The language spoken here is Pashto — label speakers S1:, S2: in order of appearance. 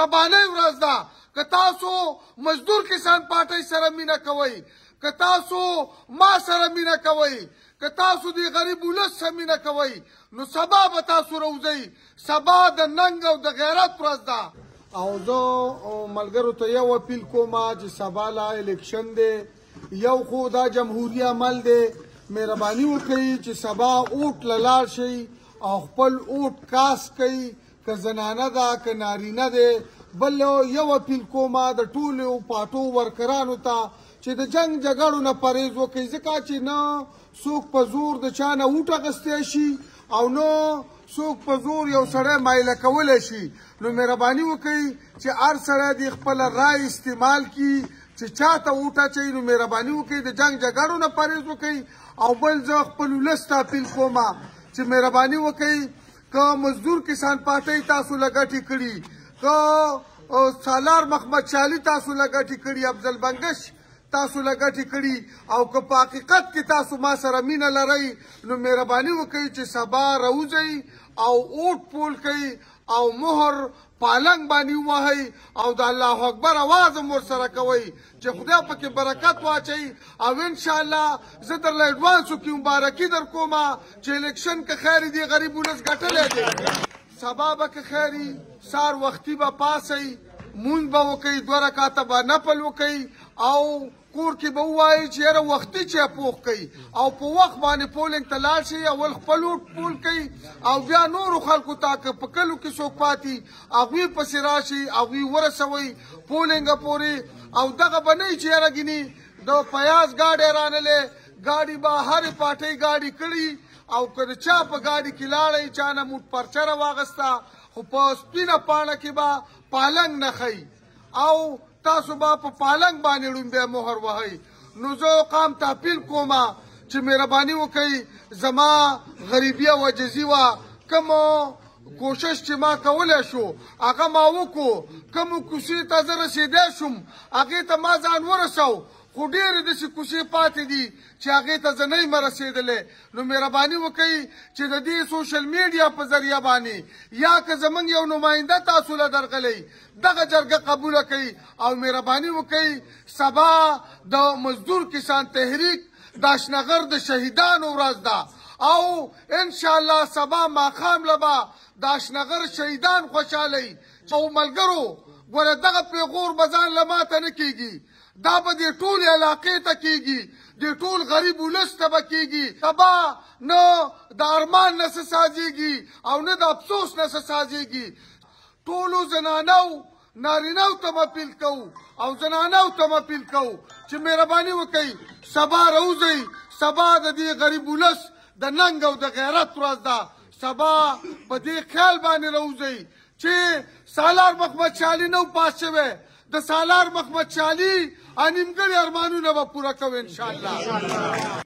S1: سبانۍ ورځ ده. که تاسو مزدور کسان پارټۍ سره مینه کوئ، که تاسو ما سره مینه کوئ، که تاسو د غریب ولس سره مینه کوئ، نو سبا به تاسو راوځئ. سبا د ننګ او د غیرت ورځ ده. او زه ملګرو ته یو اپیل کوم چې سبا لا الیکشن دی، یو خو دا جمهوري عمل دی، مهرباني وکړئ چې سبا اوټ له لاړ شئ او خپل اوټ کاس کړئ، که زنانه ده که نارینه دی. بل یو اپیل کوم د ټولو پاټو ورکرانو ته چې د جنگ جګړو نه پرهیز وکړئ، ځکه چې نه څوک په زور د چا نه اوټ اخیستی شي او نه څوک په زور یو سړی مایله کولی شي. نو مهرباني وکړئ چې هر سړی دې خپله رای استعمال کړي چې چاته اوټ اچوي. نو مهرباني وکړئ د جنگ جګړو نه پرهیز وکړئ. او بل زه خپل ولس ته اپیل کوم چې مهرباني وکړئ که مزدور کسان پارټۍ تاسو له ګټې کړي، که سالار محمد شالي تاسو له ګټې کړي، افضل بنګش تاسو له ګټې کړي، او که په حقیقت کې تاسو ما سره مینه لرئ، نو مهرباني وکړئ چې سبا راوځئ او اوټ پول کړئ او مهر پالنګ باندې ووهئ او د الله اکبر اواز هم ورسره کوئ چې خدای پکې برکت واچوي. او انشاءالله زه درله اډوانسو کې مبارکي در کوم چې الیکشن که خیر دی غریب ولس ګټلی دی. سبا به که خیر وي سهار وختي به پاڅئ، مونځ به وکئ، 2 رکعته به نفل وکئ او کور کې به ووایئ چې یاره وختي چای پوخ کړئ او په وخت باندې پولینګ ته لاړ شئ. اول خپل اوټ پول کړئ او بیا نورو خلکو ته که په کلو کې څوک پاتې هغوی پسې راشئ، هغوی ورسوئ پولینګ پورې. او دغه به نه وي چې یاره ګینې د پیاز ګاډی رانلی، ګاډي به هرې پارټۍ ګاډي کړي او که د چا په ګاډي کې لاړئ چا نه موټ پرچه راواخیسته خو په سپینه پاڼه کې به پالنګ نه ښیي او تاسو به په پالنګ باندې ړومبی مهر وهئ. نو زه قام ته اپیل کوم چې مهرباني وکړئ، زما غریبي او عاجزي وه، کوم کوشش چې ما کولی شو هغه ما وکړو، کومو کوڅې ته زه رسېدی شوم هغې ته ما ځان ورسو، خو ډېرې داسې کوڅې پاتې دي چې هغې ته زه نه یم رسېدلی. نو مهرباني وکړئ چې د دې سوشل میډیا په ذریعه باندې یا که زمونږ یو نماینده تاسو له درغلی دغه جرګه قبوله کړئ او مهرباني وکړئ سبا د مزدور کسان تحریک د اشنغر د شهیدانو ورځ ده او انشاءالله سبا ماښام له به د اشنغر شهیدان خوشحالوي. او ملګرو ګوره دغه پیغور به ځان له ماته نه کېږي، دا به دې ټولې علاقې ته کېږي، دې ټول غریب ولس ته به کېږي. سبا نه د ارمان نه څه سازېږي او نه د افسوس نه څه سازېږي. ټولو زنانو نارینو ته م اپیل کوو او زنانو ته م اپیل کوو چې مهرباني وکړئ سبا راوځئ. سبا د دې غریب ولس د ننګ او د غیرت ورځ ده. سبا په دې خیال باندې راوځئ چې سالار محمد شالي نه و پاس شوی، د سالار محمد شالي نیمګړي ارمانونه به پوره کوو انشاءالله.